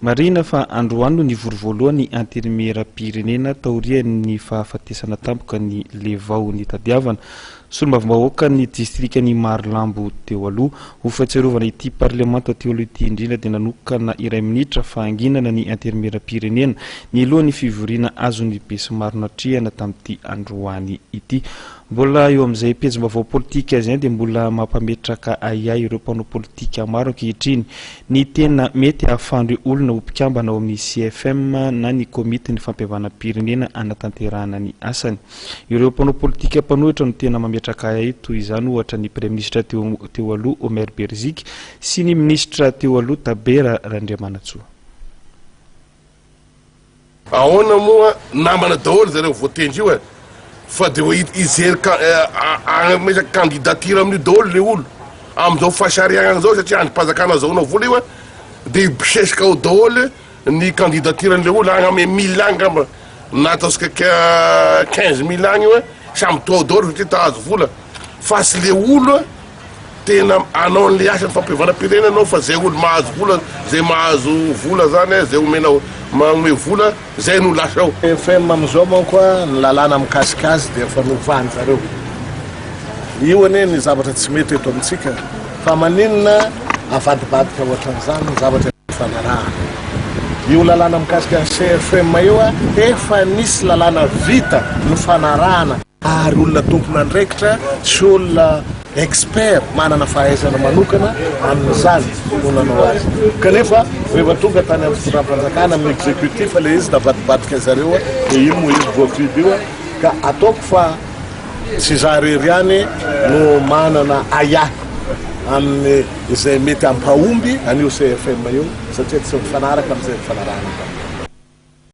Marihina fa androany no nivory voalohany ny Antenimierampirenena taorian'ny fahafatesana tampoka an'i Levao nitadiavana solombavambahoakan'ny distrikan'i Marolambo teo aloha. Ho fahatsiarovana ity parlemanta teo aloha ity indrindra dia nanokana iray minitra fahanginana ny Antenimierampirenena nialoha ny fivoriana azon'ny besinimaro natrehana tamin'ity androany ity. Mbola eo amin'izay pejim-baovao politika izay dia mbola mampametraka ahiahy ireo mpanao politika maro ankehitriny ny tena mety hahafahan'ireo olona ho mpikambana ao amin'ny CFM na ny Komitin'ny fampihavanam-pirenena hanatanterahana ny asany. Ireo mpanao politika mpanohitra no tena mametraka ahiahy toy izany ohatra ny Praiminisitra teo aloha Omer Beriziky sy ny minisitra teo aloha Tabera Randriamanantsoa. Ahoana moa namana daholo zareo voatendry io e! Fa de hoe hijery hametraka candidature amin'io daholo le olo amin'izao fahasarihanana zao satria andrim-panjakana azahoana vola io de hibosesika ao daholo ny candidature an'le olo agny amy mille agny ngamba na ataontsika 15 000 agny io samy to ao daholo satria ta hahazo vola fa tsy le olo Tena anao anle asa ny fampihavanam-pirenena anao fa zay olo mahazo vola zay mahazo vola zany zay omena magnome vola zay no lasa ao. FM amizao manko a, ny lalàna mikasika azy dia efa novan zareo. Io anie ny zavatra tsy mety eto amintsika fa maninona avadibadika ohatran'izany ny zavatra nifanarahana. Io lalàna mikasika ny CFM io a, efa nisy lalàna vita nifanarahana. Ary olona tompon'andraikitra sy olona expert manana fahaizana manokana amin'izany no nanao azy. Kanefa rehefa tonga tany amin'ny fitondram-panjakana, amin'ny executif ilay izy, navadibadika zareo dia iny moa izy voafidy io. Ka ataoko fa tsy izaho irery ihany no manana ahiahy amin'ny izay mety hampahomby an'io CFM io satria tsy mifanaraka amin'izay nifanarahana tamin'izay.